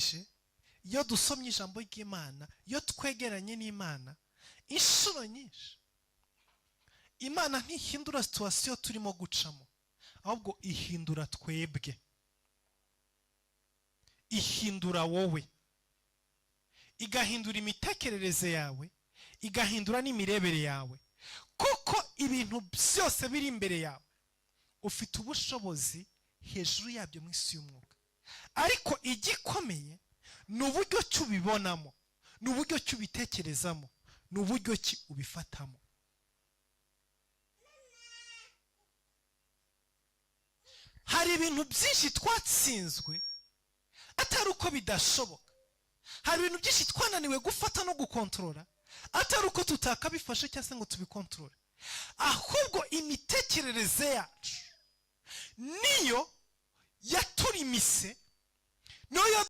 Dufatanije, iyo dusomye ijambo ry'Imana, iyo twegeranye n'Imana, inshuro nyinshi Imana ntihindura situation turimo gucamo, ahubwo ihindura twebwe, ihindura wowe, igahindura imitekerereze yawe, igahindura n'imirebere yawe, kuko ibintu byose biri imbere yawe ufite ubushobozi hejuru yabyo mu isi y'umwuka. Ariko igikomeye ni uburyo ki ubibonamo, ni uburyo ki ubitekerezamo, ni uburyo ki ubifatamo. Hari ibintu byinshi twatsinzwe atari uko bidashoboka. Hari ibintu byinshi twananiwe gufata no gukontorora atari uko tutakabifashe cyangwa se ngo tubikontorore, ahubwo imitekerereze yacu niyo yaturimise, niyo.